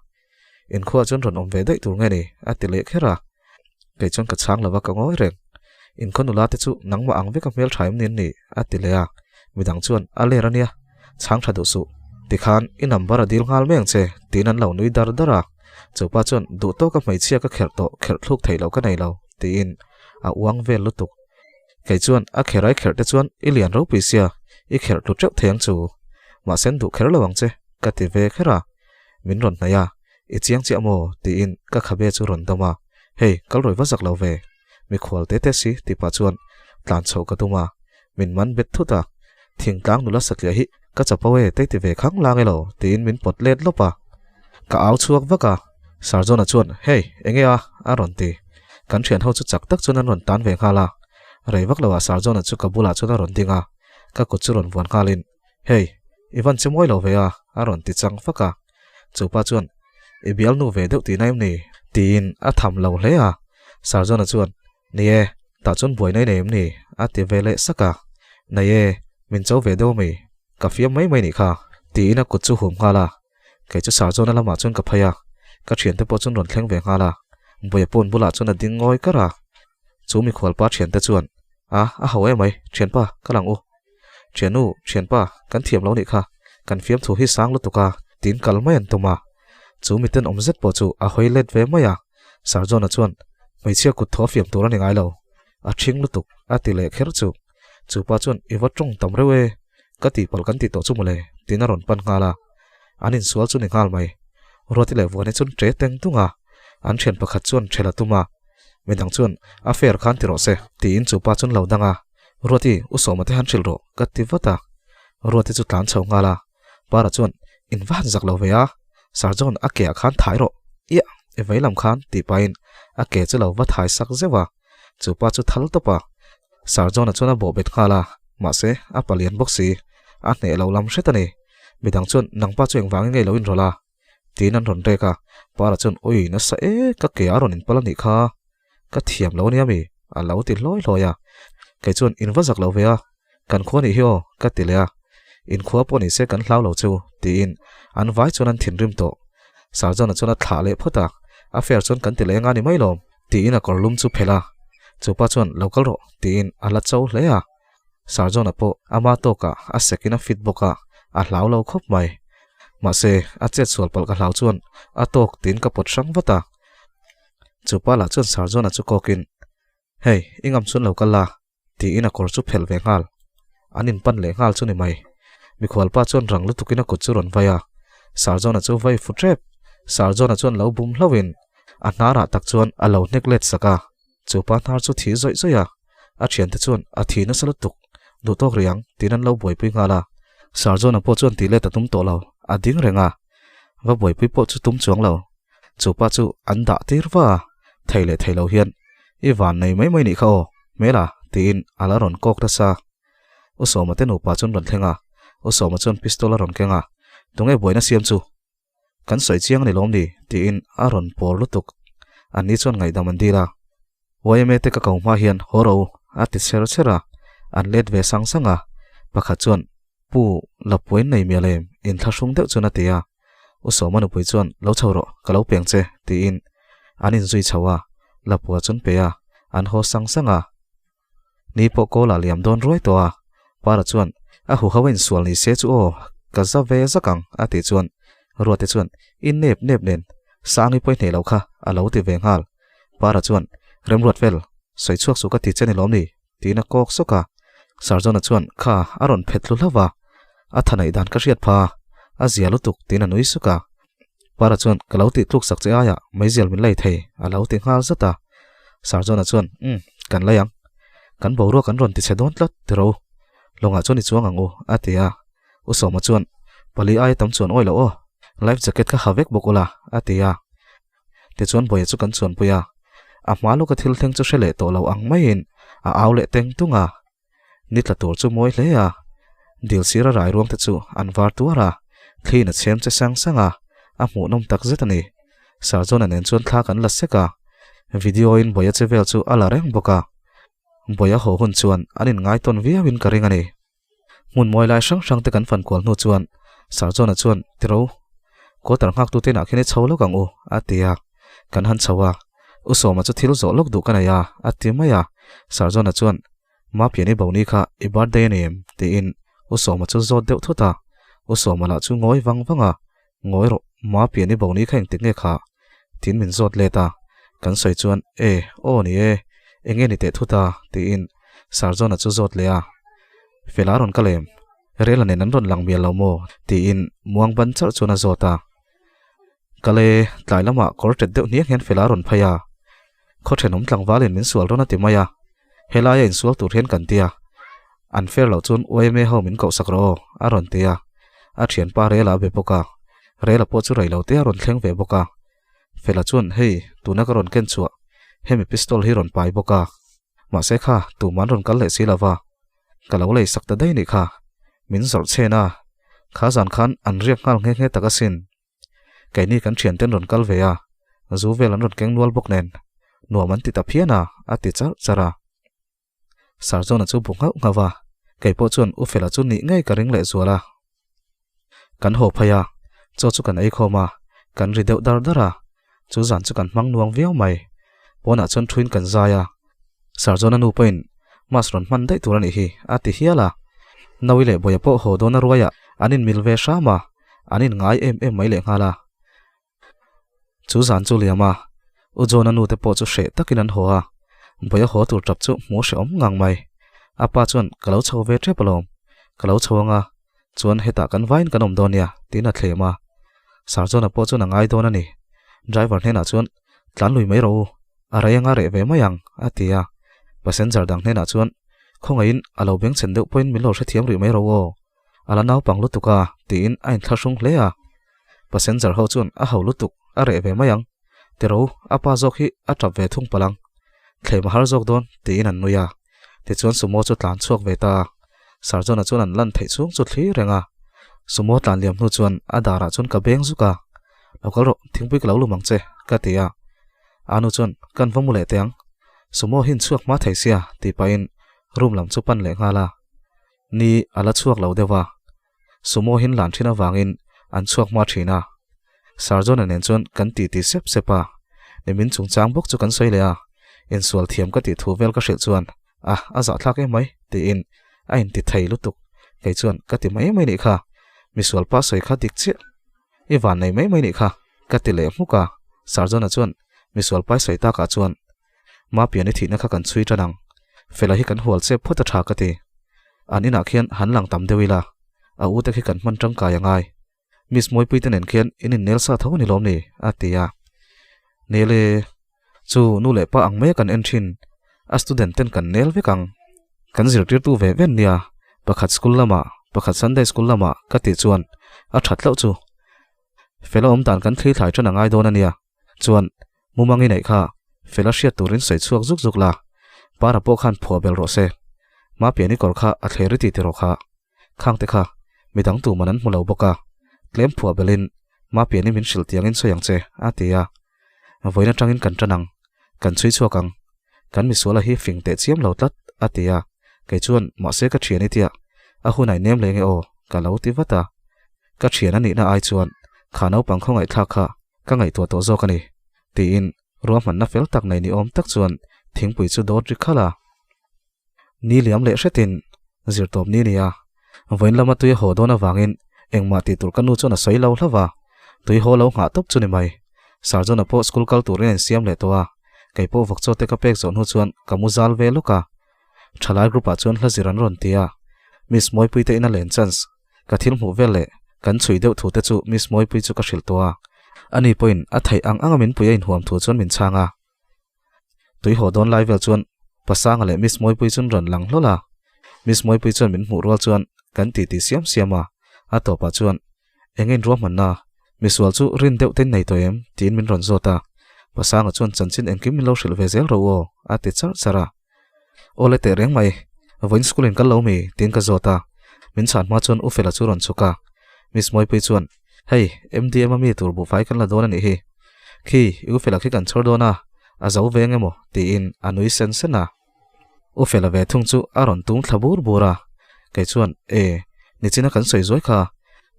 Inkhuaah chuan rawn awm ve daih tur nge ni? a ti leh kher a. Kei chuan ka chhang lova ka ngawi reng. Inkhaw nula te chu nangmah ang veka hmel tha em ni an nih? a ti leh a. Midang chuan a ler a nia, chhang tha duh suh. Tikhan i number a dil nghal mai ang che tiin an lo nui dar dar a. Chupa chuan duh tawka hmeichhia ka kherh tawh kherh thluk theih loh ka nei lo tiin a uang vel lutuk. Kei chuan a kher ai kherh te chuan i lian ropui sia i kherh tlu teuh thei ang chu. Mahse an duh kher lo ang che ka ti ve kher a. Min rawn hnaih a, i chiang chiah maw tiin ka khabe chu rawn dawm a, hei kal rawi va zak lo ve. Mikhual te te si tih pah chuan tlan chhoh ka tum a, min man bet thut a, Thingtlang nula satliah hi ka chapo e tei ti ve khang lang elo tiin min pawt let lawp a. Ka au chhuak vak a, Sarjona chuan Hey, enge a? a rawn ti. Kan thian ho chu chak tak chuan an rawn tan ve nghal a. Rei vak loah Sarjona chu ka bulah chuan a rawn ding a, ka kut chu rawn vuan nghalin Hey, i van che mawi lo ve a? a rawn ti chang fak a. Chupa chuan I bialnu ve deuh tihna em ni? tiin a tham lo hle a. Sarjona chuan Ni e, tah chuan buai nei nei em ni? a ti ve leh sak a. Nei e, min cho ve deuh ami? Ka fiam mai mai nih kha, tiin a kut chu hum nghal a. Kei chu Sarjona lamah chuan ka phei a, ka thiante pawh chuan rawn thleng ve nghal a. Buaia pawn bulah chuan a ding ngawi kar a. Chu mikhualpa thiante chuan, A, a ho emai, thianpa, ka lang u. Thiannu, thianpa, kan thiam lo nih kha, kan fiamthu hi sang lutuk a, tiin kal mai an tum a. Chu miten awm zet pawh chu a hawi let ve mai a. Sarjona chuan, Hmeichhia kut thaw fiam tur a ni ngai lo, a ṭhing lutuk, a ti leh kher chu. Chu pa chuan, I va ṭawng tam reuh e, ka tihpalh kan tih tawh chu mawle, tiin a rawn pan nghal a. An insual chu ni nghal mai. Ruati leh Vuani chuan ṭe teng tung a, an ṭhian pakhat chuan ṭhel a tum a. Midang chuan, A fair khan ti rawh se, tiin chu pa chuan lo dang a. Ruati, u Sawma te han hrilh rawh, ka ti vat a. Ruati chu tlan chho nghal a. Para chuan, In va han zak lo ve a, Sarjawn a ke ah khan thai rawh, iah, i vei lam khan, tih pahin a ke chu lo va thai sak zeuh a, chu pa chu thal tawp a. Sarjawn-a chuan a bawh bet nghal a, mahse, a palian bawk si, a hneh lo lam hret a ni. Midang chuan, Nangpa chu engvangin nge i lo inrawlh a? Tiin an rawn rek a, Para chuan, Ui, nasa e, ka ke a rawn inpal a nih kha, ka thiam lo a nia mi, a lo ti hlawi hlawi a. Kei chuan, In va zak lo ve a, kan khua nih hi aw, ka ti leh a. In khua pawh ni se kan hlau lo chu, tiin an vai chuan an thinrim tawh. Sarjona chuan a thlah leh phawt a, a fair chuan kan ti leh eng a ni mai lawm, tiin a kawr lum chu phelh a. Chupa chuan, Lo kal rawh, tiin a la cho hle a. Sarjona pawh ama tawkah a sekin a fit bawk a, a hlau lo khawp mai. Mahse, a chet sual palh ka hlau chuan a tawk tiin ka pawt hrang vat a. Chupa lah chuan Sarjona chu kawkin, Hei, i ngam chuan lo kal la, tiin a kawr chu phelh ve nghal. An inpan leh nghal chu ni mai. Mikhualpa chuan rang lutukin a kut chu rawn vai a. Sarjona chu vai fu tep. Sarjona chuan lo bum hlauhin a hnarah tak chuan a lo hnek let sak a. Chu pa hnar chu thi zawih zawih a, a thiante chuan a thi nasa lutuk, duh tawk rih ang tiin an lo buaipui nghal a. Sarjona pawh chuan tih let a tum tawh lo, a ding reng a, va buaipui pawh chu tum chuang lo. Chu pa chu an dah tir va a, thei leh thei lo hian, I van nei mai mai nih kha aw, hmela tiin a la rawn kawk nasa. U Sawma te nupa chuan rawn thleng a, U Sawma chuan pistol a rawn keng a, Tunge buaina siam chu? Kan sawi chiang a ni lawm ni? tiin a rawn pawr lutuk. Anni chuan ngaihdam an dil a. YMA te ka ko hma hian haw ro a ti cher cher a, an let ve sang sang a. Pakhat chuan, Pu, Lapuain nei mial em? Inthlahrung deuh chuan a ti a. U Sawma nupui chuan, Lo chho rawh, ka lo peng che, tiin an inzui chho a. Lapua chuan pe a, an haw sang sang a. Ni pawh kawl ah liam dawn ruai tawh a, Para chuan, A huho a insual ni se chu aw, ka za ve zak ang, a tih chuan Ruate chuan, I nep nep nen, Sangi pawh i hneh loh kha, a lo ti ve nghal. Para chuan, Remruat fel, sawi chhuak suh ka ti che ni lawm ni? tiin a kawk sawk a. Sarjona chuan, Kha, a rawn phet hlu hlauh a, a tha neih dan ka hriat pha, a zia lutuk, tiin a nui suk a. Para chuan, Ka lo tih tluk sak che aiah meizial min lei thei, a lo ti nghal zat a. Sarjona chuan, Umm, kan lei ang. Kan boruak an rawn ti chhe dawn tlat, ti ro. Lawngah chuan i chuang ang u, a ti a. U Sawma chuan, Pali aia tam chuan awi loh aw, life jacket kha ha vek bawk ula, a ti a. Tichuan Bawia chu kan chuanpui a. A hma lawka thil thleng chu hre leh tawh lo ang maiin a au leh teng tung a. Ni tla tur chu mawi hle a, dil sira rai ruang te chu an var tuar a, thliin a chhem che sang sang a, a hmuhnawm tak zet a ni. Sarjona nen chuan thla kan la sek a, video in Bawia che vel chu a la reng bawk a. Bawia haw hun chuan an inngaitawn viau in ka ring a ni. Hmun mawi lai hrang hrang te kan fan kual hnu chuan Sarjona chuan, Tiro, quarter nghaktu te inah khian i chho lawk ang u, a ti a. Kan han chho a, U Sawma chu thil zawh lawk duh ka nei a, a ti mai a. Sarjona chuan, Mapian i boni kha i birthday a ni em? tiin U Sawma chu zawt deuh thut a. U Sawma lah chu ngawi vang vang a, Ngawi rawh, Mapian i boni kha engtik nge kha? tiin min zawt let a. Kan sawi chuan, E, aw ni e, enge ni teh thut a? tiin Sarjona chu zawt leh a. Fela rawn kal em? Rela nen an rawn lang mial lo maw? tiin muang ban charh chuan a zawt a. Kal e, tlai lamah kawr tet deuh hniang hian Fela rawn phei a. Khaw thenawm tlangvalin min sual rawn a ti mai a, helaia insual tur hian kan ti a, an fair loh chuan YMA ho min kohsak rawh aw, a rawn ti a. A thianpa Rela a be bawk a, Rela pawh chu rei lo te a rawn thleng ve bawk a. Fela chuan, Hei, tuna ka rawn ken chhuah, hemi pistol hi rawn pai bawk a. Mahse kha, tuman rawn kal leh si lo va, ka lo lei sak ta daih nih kha, min zawrh chhen a, kha zan khan an riak nghal nghe nghe tak asin. Keini kan thianten rawn kal ve a, zu vel an rawn keng nual bawk nen, nuam an ti ta phian a, a ti charh charh a. Sarjona chu bu nghauh nghauh a, kei pawh chuan U Fela chu nih ngei ka ring leh zual a. Kan haw phei a, chaw chu kan ei khawm a, kan ri deuh dar dar a, chu zan chu kan hmang nuang viau mai. Pawnah chuan thuin kan zai a, Sarjona nu pawhin mask rawn hman daih tur a nih hi, a ti hial a. Naui leh Bawia pawh haw dawn a ruaiah an inmil ve hram a, an inngai em em mai lehnghal a. Chu zan chu liam a, U John-a nu te pawh chu hreh takin an haw a, Bawia haw tur tap chu hmuh hrehawm ngang mai. A pa chuan, Ka lo chho ve tep alawm, ka lo chho anga, chuan hetah kan vaiin kan awm dawn nia, tiin a thlem a. Sir John-a pawh chuan a ngai dawn a ni. Driver hnenah chuan, Tlan lui mai rawh u, a rei anga reh ve mai ang, a ti a. Passenger dang hnenah chuan, Khawngaihin a lo bengchhen deuh pawhin min lo hrethiam rih mai rawh u aw. A la naupang lutuk a, tiin a inthlahrung hle a. Passenger ho chuan a ho lutuk, a reh ve mai ang. Tiro, a pa zawk hi a tap ve thung palh ang. Thlem a har zawk dawn, tiin an nui a. Tichuan Sumo chu tlan chhuak ve ta a. Sarjona chuan an lan theih chhung chu thlir reng a. Sumo tlan liam hnu chuan a darah chuan ka beng zuk a. Lo kal rawh, thingpui ka lo lum ang che, ka ti a. Anu chuan, Kan va mu leh teh ang. Sumo hi inchhuak hma thei sia, tih pahin room lam chu pan leh nghal a. Ni a la chhuak lo deuh a, Sumo hin lan thin avangin an chhuak hma thin a. Sarjona nen chuan kan ti ti sep sep a, nimin chungchang bawk chu kan sawi leh a, insual thiam ka tih thu vel ka hrilh chuan a a zahthlak em mai tiin a inti thei lutuk, kei chuan ka ti mai mai nih kha, misual pa sawi kha dik chiah i van nei mai mai nih kha ka ti leh hmuk a, Sarjona chuan misual pai sawi takah chuan Mapian i thihna kha kan chhui tan ang. Fela hi kan hual chep phawt a tha ka ti. An inah khian han lang tam deuh ila, a ute khi kan hman tangkai a ngai. Miss Mawipui te nen khian in innel sa tho a ni lawm ni? a ti a. Nel e, chu nu leh pa ang mai a kan en thin, a student ten kan nel vek ang. Kan zirtirtu ve ven nia, pakhat school lamah, pakhat Sunday school lamah ka tih chuan a that hlauh chu. Fela awm dan kan thli thlai tan a ngai dawn a nia. Chuan, mumang i neih kha, Fela hriat turin sawi chhuak zuk zuk la, Para pawh khan phuah bel rawh se. Mapiani kawr kha a thler i ti ti rawh kha. Khangte kha, midang tuman an hmu lo bawk a, tlem phuah belin. Mapiani min hrilh tiangin sawi ang che, a ti a. Vawiin atangin kan tan ang, kan chhui chhuak ang. Kan misuala hi fing teh chiam lo tlat, a ti a. Kei chuan, Mahse ka thian i tia, a hun a innem leh nge aw, ka lo ti vat a. Ka thian a nihna ai chuan kha naupang khawngaihthlak kha ka ngaihtuah tawh zawk a ni, tiin ruahmanna fel tak nei ni awm tak chuan thingpui chu dawt ri khalh a. Ni liam leh hretin zirtawp ni nia, vawiin lama tui a haw dawn avangin engmah tih tur ka nu chuan a sawi lo hlauh a, tui haw lo nghah tawp chu ni mai. Sarjona pawh school kal turin a insiam leh tawh a, kei pawh vawkchaw te ka pek zawh hnu chuan ka mu zal ve lawk a. Thalai group ah chuan hla zir an rawn ti a, Miss Mawipuii te ina len chance ka thil hmuh vel leh kan chhui deuh thu te chu Miss Mawipuii chu ka hrilh tawh a, ani pawhin a theih ang anga min pui a inhuam thu chuan min chhang a. Tui haw dawn lai vel chuan Pasanga leh Miss Mawipuii chuan rawn lang hlawl a, Miss Mawipuii chuan min hmuh rual chuan kan titi siam siam a, a tawpah chuan eng in ruahmanna misual chu rin deuh ten nei tawh em tiin min rawn zawt a, Pasanga chuan chanchin engkim min lo hrilh ve zel ro aw a ti charh charh a. Aw le teh reng mai, vawiin school in kal lo mi? tiin ka zawt a, min chhan hma chuan U Fela chu rawn chhuk a, Miss Mawipuii chuan Hei, MDM a mi tur buhfai kan la dawn a nih hi. Khi, i U Fela khi kan chhawr dawn a, a zo ve eng emaw? tiin a nui sen sen a. U Fela ve thung chu a rawn tum thla bur bur a, kei chuan, E, nichina kan sawi zuai kha,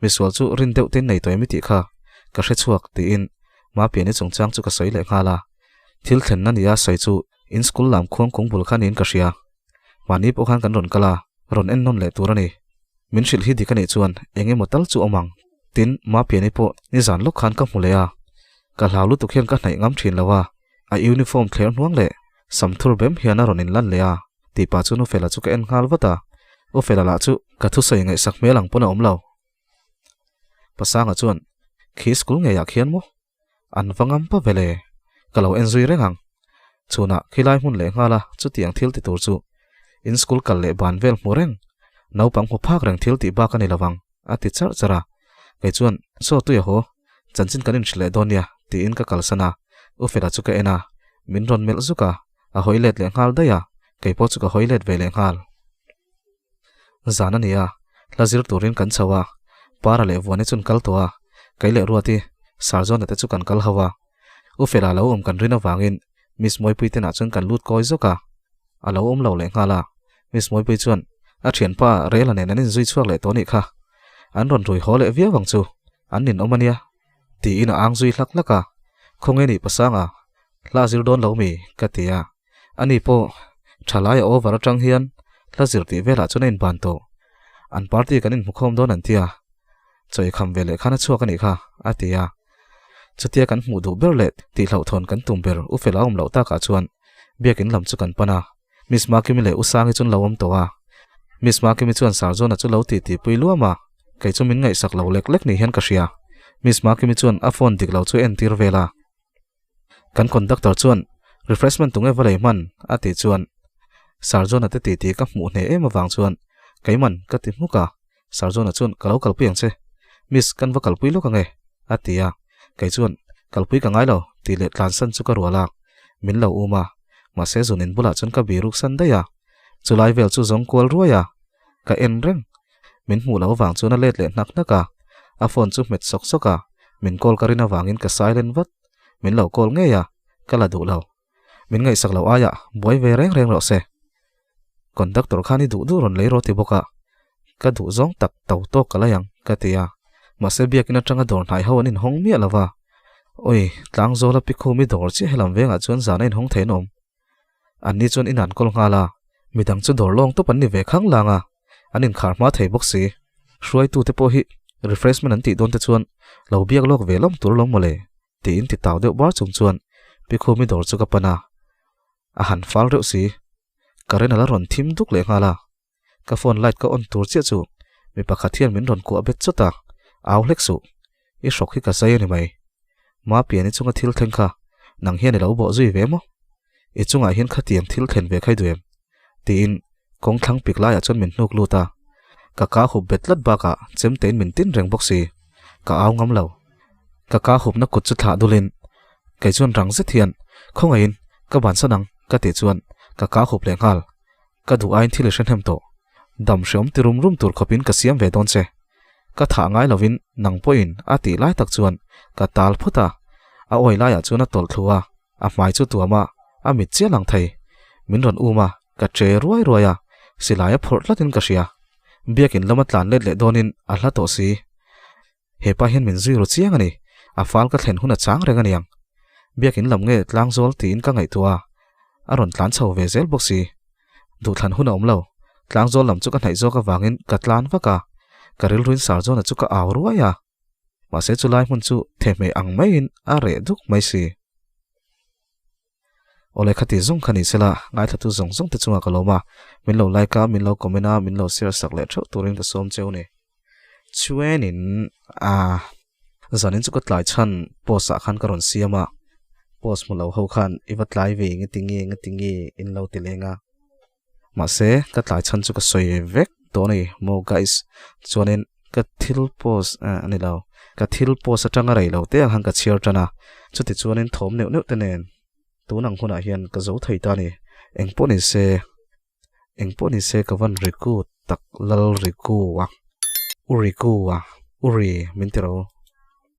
misual chu rin deuh ten nei tawh em i tih kha, ka hre chhuak, tiin Mapiani chungchang chu ka sawi leh nghal a. Thil thlenna nia sawi chu in school lam khuang kung bul kha niin ka hria. Mahni pawh khan kan rawn kal a, rawn en nawn leh tur a ni. Min hrilh hi dik a nih chuan eng emaw tal chu awm ang. Tin, Mapiani pawh nizan lawk khan ka hmu leh a, ka hlau lutuk hian ka hnaih ngam thin lo a, a uniform thler hnuang leh samthur bem hian a rawn inlan leh a, tih pah chuan U Fela chu ka en nghal vat a, U Fela lah chu ka thusawi ngaihsak hmel ang pawn a awm lo. Pasanga chuan, Khi school ngeiah khian maw? An va ngam pa vele, ka lo en zui reng ang. Chhunah khilai hmun leh nghal a chutiang thil ti tur chu in school kal leh ban vel hmu reng, naupang hmu phak reng thil tih bak a ni lovang, a ti charh charh a. Kei chuan, Saw tui a haw, chanchin kan inhrilh leh dawn nia, tiin ka kalsan a. U Fela chu ka en a, min rawn melh zuk a, a hawi let leh nghal daih a, kei pawh chu ka hawi let ve leh nghal. Zan a ni a, hla zir turin kan chho a, Para leh Vuani chu an kal tawh a, kei leh Ruati, Sarzawna te chu kan kal ho a. U Fela lo awm kan rin avangin Miss Mawipuii tenah chuan kan lut kawi zawk a, a lo awm lo leh nghal a. Miss Mawipuii chuan a thianpa Rela nen an inzui chhuak leh tawh a nih kha, an rawn rui haw leh viau ang chu, an ninawm a nia, tiin a ang zui hlak hlak a. Khawnge nih Pasanga, hla zir dawn lo mi? ka ti a. Ani pawh thalai a over atang hian hla zir tih velah chuan a inban tawh. An party kan inhmukhawm dawn an ti a, chawi kham ve leh khan a chhuak a nih kha, a ti a. Chutia kan hmuh duh ber leh tihhlauhthawn kan tum ber U Fela awm loh takah chuan biakin lam chu kan pan a, Miss Makimi leh U Sangi chu an lo awm tawh a. Miss Makimi chuan Sarzawna chu lo titi pui luam a, kei chu min ngaihsak lo lek lek ni hian ka hria. Miss Makimi chuan a phone dik lo chu entir vel a. Kan conductor chuan refreshment tunge va lei hman a tih chuan Sarjona te titi ka hmuh hneh em avang chuan keiman ka ti hmuk a, Sarjona chuan ka lo kalpui ang che, Miss kan va kalpui lawk ange a ti a, kei chuan kalpui ka ngai lo tih leh tlansan chu ka rual a, min lo um a, mahse zunin bulah chuan ka biruk san daih a, chulai vel chu zawng kual ruai a, ka en reng Min hmuh loh avang chuan a let leh hnak hnak a, a phone chu hmet sawk sawk a, min call ka rin avangin ka silent vat. Min lo call ngei a, ka la duh lo. Min ngaihsak loh aiah buai ve reng reng rawh se. Conductor khan i duh duh rawn lei rawh ti bawk a, ka duh zawng tak to tawk ka lai ang ka ti a, mahse biakin atanga dawr hnai ho an inhawng miah lo va. Oi, Tlangzawla Pikhumi dawr chiah helam vengah chuan zan a inhawng thei an awm. An ni chuan in an kawl nghal a, midang chu dawr lawng tawp an ni ve khang lang a, an inkhar hma thei bawk si. Hruaitute pawh hi refreshment an tih dawn te chuan lo biak lawk ve lawm tur lawm mawle tiin ti tau deuh bar chung chuan Pi Khumi dawr chu ka pan a, a han fal reuh si. Current a la rawn thim duk leh nghal a, ka phone light ka on tur chiah chu mi pakhat hian min rawn kuah bet chawt a, au hlek suh, i hrawk hi ka zai a ni mai. Mapiani chunga thil thleng kha nang hian i lo bawh zui ve maw? I chungah hian khatiang thil thlen ve khai duh em? tiin kawng thlang pik laiah chuan min hnuk lut a, ka ka hup bet tlat bakah chemtein min tin reng bawk si, ka au ngam lo. Ka ka hupna kut chu thlah dulin kei chuan rang zet hian khawngaihin ka bansan ang ka tih chuan ka ka hup leh nghal. Ka duh aiin thil i hre hnem tawh. Dam hreawm ti rum rum tur khawpin ka siam ve dawn che. Ka thah ngai lovin nang pawhin a tih lai tak chuan ka tal phut a, a awi laiah chuan a tawlh thlu a, a hmai chu tuam a, a mit chiah lang thei. Min rawn um a, ka che ruai ruai a, silai a phawrh tlatin ka hria. Biakin lama tlan let leh dawnin a hla tawh si. Hepa hian min zui ru chiang a ni, a fal ka thlen hun a chang reng a niang. Biakin lam nge tlangzawl tiin ka ngaihtuah a, a rawn tlan chho ve zel bawk si. Duhthlan hun a awm lo, tlangzawl lam chu ka hnaih zawk avangin ka tlan vak a, ka rilruin Sarzawna chu ka au ruai a. Mahse chulai hmun chu thehmeh ang maiin a reh duk mai si. Awle khati zawng kha ni sela, ngaithlatu zawng zawng te chungah ka lawm a, min lo like a, min lo comment a, min lo share sak leh theuh turin ka sawm cheu ni. Chuanin a zanin chu ka tlai chhan post ah khan ka rawn siam a, post hmu lo ho khan i va tlai ve nge ti nge nge ti nge in lo ti leng a. Mahse ka tlai chhan chu ka sawi vek tawh a ni maw guys, chuanin ka thil post eh a ni lo, ka thil post atanga rei lo te ang khan ka chhiar tan a, chuti chuanin thawm neuh neuh te nen tun ang hunah hian ka zo thei ta a ni, engpawh ni se engpawh ni se ka van riku tak lal riku a, u riku a, u ri min ti ro.